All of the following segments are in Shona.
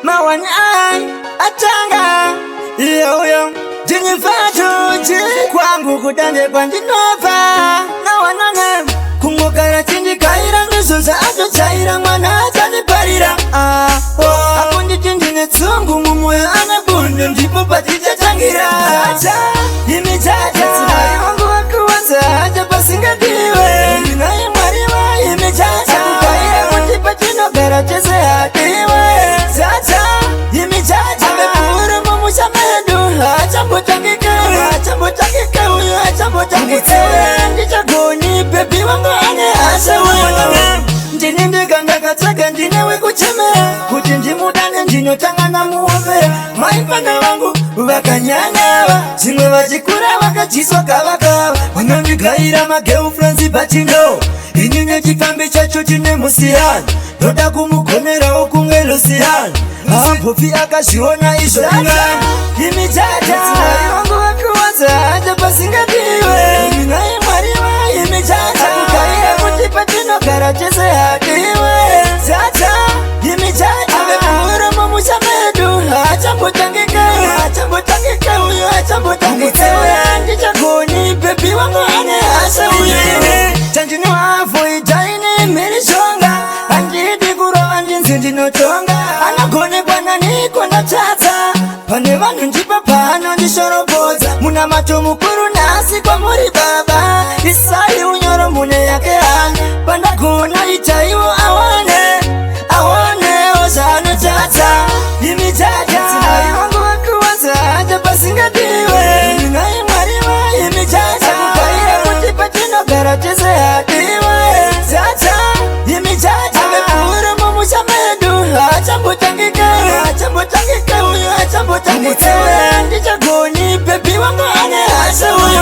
Mawani ai atanga iyoyo ndinifatuji kwangu kudande kwandinobva nawanane kungogara chindikaira ndizvo zvaatochaira mwana achandiparira. Ah, oh. Akunditi ndine tsungu mumwoyo ane bundu ndipo patichatangira. Tata imi tata wangu wakuwanza haja pasingadiwe ndinaye Mwari waimi tata akukaira kuti patinogara tese hadiwe. Tata imi tata amepfuura mumusha medu hachambotangika hachambotangika uyu hachambotangika ndichagoni baby wangu ane hasha uyu ndini ndega ndakatsvaga ndine wekuchemera kuti ndimudane ndinotanga namuombera maifana vangu vakanyanyava zvimwe vachikura vakadyiswa gavakava vanondigaira magirlfriends but no ini nechifambi chacho chine musiyano ndoda kumugonerawo kunge Luciano haambofi akazviona izvo ingani imi tata vangu vakuwanza haja pasingadiwe ndinaye Mwari waimi tata akukaira kuti patinogara tese hadiwe. Tata imi tata amepfuura mumusha medu hachambotangika hachambotangika uyu hachambotangika ndichagoni baby wangu ane hasha uyu chandinoavoida ini mhirizhonga handidi kurova ndinzi ndinotonga anagonekwa naniko ndatadza pane vanhu ndipo paanondishoropodza munamato mukuru nhasi kwamuri baba isai unyoro mune yake hana pandagona itaiwo awane awanewo zvaanotadza imi tata vangu vakuwanza haja pasingadiwe ndinaye Mwari waimi tata akukaira kuti patinogara tese hadiwe. Tata imi tata amepfuura mumusha medu hachambotangika hachambotangika uyu hachambotangika ndichagoni baby wangu ane hasha uyu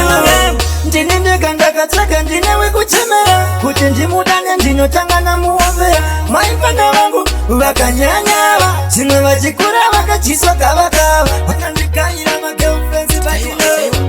ndini ndega ndakatsvaga ndine wekuchemera kuti ndimudane ndinotanga namuombera maifana vangu vakanyanyava zvimwe vachikura vakadyiswa gavakava vanondikaira magirlfriends but no.